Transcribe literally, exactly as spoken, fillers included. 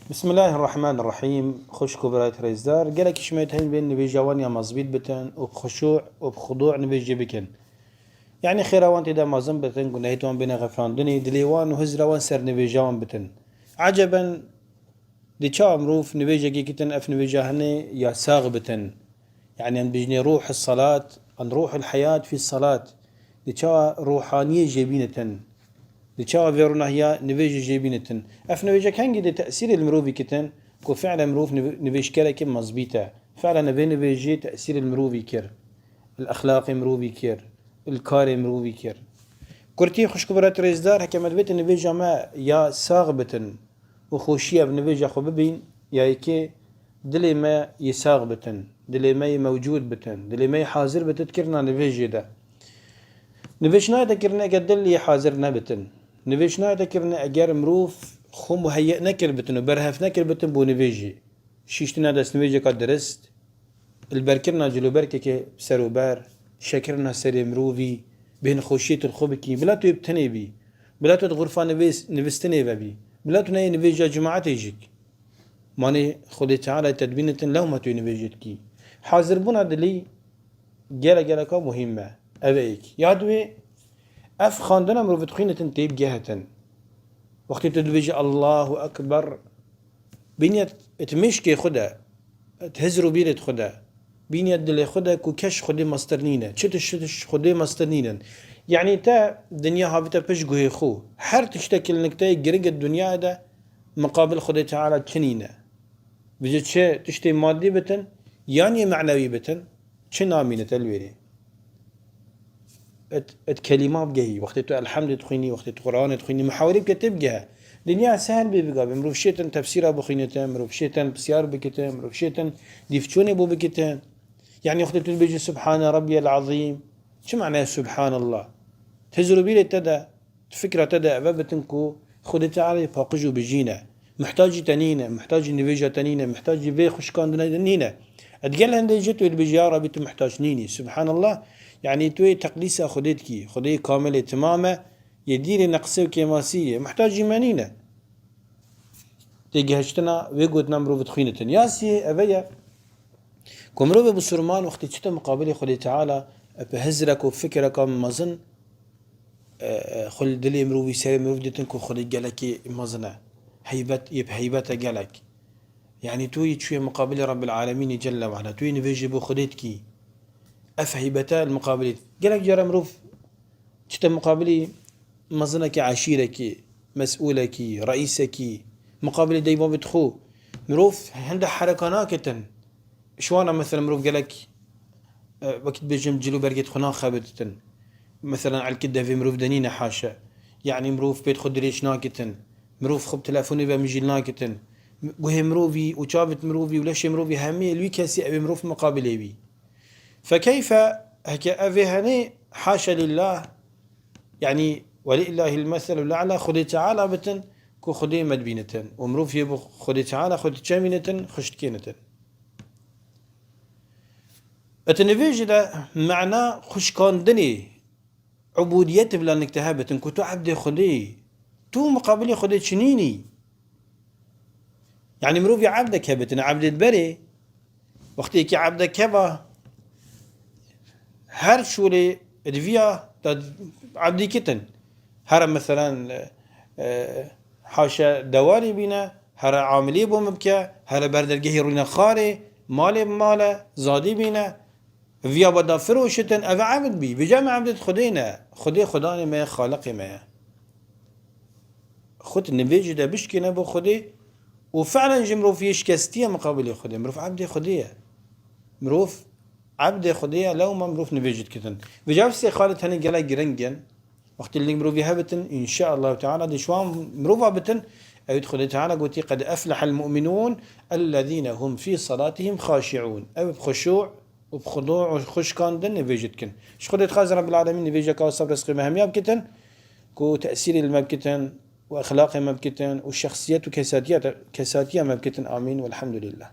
Bismillahirrahmanirrahîm. Xwişk û birayet rêzdar, gelekî ji me dihên bên nivêja wan ya mezbît bitin û bi xuşû û bi xudû nivêjê bikin. Yanî xêra wan tê de mezin bitin, gunehêt wan bêne xefrandinê, dilê wan û hizra wan ser nivêja wan bitin. Eceben, di çawa mirov nivêjekê kitin, ev nivêja hinê ya sax bitin? Yanî em dibêjinê ruh salat, an ruhul hayat fî salat. Di çawa ruhaniyê jê bînitin? Di çawa vê ronahiya nivêjê jê bînitin? Ev nivêjek hengî dê tesîrê li mirovî kitin, ku fi'len mirov niv-, nivêjkerekî mezbît e. Fi'len vê nivêjê tesîrê li mirovî kir. Li exlaqê mirovî kir. Li karê mirovî kir. Kurtî xwişk û birat rêzdar, heke me divêtin nivêja me ya sax bitin û xweşiya bi nivêja xwe bibîn, ya yekê dilê me yê sax bitin, dilê me yê mewcûd bitin, dilê me yê hazir bitin di kirina nivêjê de. Nivêj nayête kirin eger dil yê hazir nebitin. Nivêj nayête kirin eger mirov xwe muheyye nekir bitin û berhev nekir bitin bo nivêjê. Şîştina destnivêjeka dirist, li berkirina cilûbergekê serûber, şekirina serê mirovî, bêhnexweşiyê tu li xwe bikî, bila tu yê bi tenê bî, bila tu di xurfa nivês-, nivîstinê ve bî, bila tu neyê nivêja cimaetê jî kî. Manê Xwedê Teala tedbînitin lewma tu yê nivêjê dikî. Hazirbûna dilî gelek geleka muhîm e. Ev e yek. Ya duwê, ev xandina mirov dixwînitin tê bigehetin. Wextê tu dibêjî Allahu Ekber, bîniyet it mêşkê xwe de, it hizr û bîrêt xwe de, bîniyet dilê xwe de ku keş Xwedê mestir nîne. Çi tişt, çi tişt Xwedê mestir nînin. Yanî te dinya havite pişt guhê xwe. Her tiştekî li nikteyê giring di dinyayê de miqabil Xwedê Teala çi nîne. Vêce çi tiştê madî bitin, yan yê menewî bitin, çi namîne te li wêrê. Et, et kelîma bigehî, wextê tu Elhemdê dixwînî, wextê tu Quranê dixwînî, muhawirê bike tê bigehe. Dinya sehel bê bigabe, mirov şêtin tefsîra bixwînitin, mirov şêtin pisyar bikitin, mirov şêtin dîvçûnê bo bikitin. Yanî wextê tu dibêjî Subhane Rabbiyel Azîm, çi manaya Subhanallah? Hizr û bîrê te de, fikra te de eve bitin ku Xwedê Teala yê paqij û bijîn e. Muhtacî te nîne, muhtacî nivêja te nîne, muhtacî vê xwişkandinê de nîne. Et gel hindê jî tu dibêjî, ya Rabbî, tu muhtac nînî. Subhanallah, yanî tu yê teqdîsa Xwedê dikî. Xwedê kamil ê, timam e, yê dîrê neqsê û kêmasî ye. Muhtacî me nîne. Têgihiştina vê gotina mirov dixwînitin. Ya siyê eve ye ku mirovê bisurman wextê çite miqabilê Xwedê Teala, e, bi hizrek û fikreka mezin, e, e, xwe li dilê mirovî, serê mirov ditin ku Xwedê gelekî mezin e. Heybet, yê bi heybet e gelek. Yanî tu yê çûyê miqabilê Rabbil Alemînê Celle ve Ala. Tu yê nivêjê bo Xwedê dikî. Ev heybete li miqabilê. Gelek cara mirov çite miqabilî mezinekî eşîrekî, mesûlekî, reîsekî, miqabilê deyva bit xwe. Mirov hinde hereka naketin. Ji wana mesela mirov gelek, e, wekî dibêjim cil û bergê xwe naxebitin. Mesela elkê devê mirov de nîne haşa. Yanî mirov pêt xwe dirêj nakitin. Mirov xwe bi telefonê ve mijîl nakitin. Guhê mirovî û çavit mirovî û leşê mirovî hemî li wî kesî ew ê mirov miqabilê wî. Fekeyfe heke ev ê henê, haşa lillah, yanî welillahil meselul e'la, Xwedê Teala bitin ku Xwedê me dibînitin. Û mirov yê bi Xwedê Teala xwe diçemînitin, xwe ji dikênitin. Eti nivêjê de mena xwişkandinê, ubudiyet bila nikte hebitin ku tu ebdê Xwedê yî. Tu miqabilê Xwedê çinînî. Yanî mirovî ebdek hebitin, ebdê berê. Wextê ki ebdek heba, her şûlê di viya da ebdî kitin. Here meselen, e, e, haşa dewarê bîne, here amiliyê bo min bike, here ber dergehê rûne xarê, malê bi mal e, zadî bîne. Viya bada firoşitin, ev ebd bî. Vêca me ebdêt Xwedê ne. Xwedê Xwedanê me ye, Xaliqê me ye. Xwe di nivêjê de bişkêne bo Xwedê û fi'len jî mirov yê şikestî ye miqabilê Xwedê. Mirov ebdê Xwedê ye. Mirov ebdê Xwedê ye, lewma mirov nivêjê dikitin. Vêca ev sê xalê tenê gelek giring in. Wextê li nik mirovî hebitin, înşeallahu teala, dê ji wan mirova bitin, ew ê Xwedê Teala gotî, "Qed eflehel mu'minûn, ellezîne hum fî salatihim xaşi'ûn." Ew bi xuşû û bi xudû û xwişkandin nivêjê dikin. Ji Xwedê dixwazin Rabbil Alemîn nivêjeka wisa bi rizqê me hemiya bikitin, ku tesîrê li me bikitin û exlaqê me bikitin û şexsiyet û kesatiya, kesatiya me bikitin. Amîn. Welhamdulillah.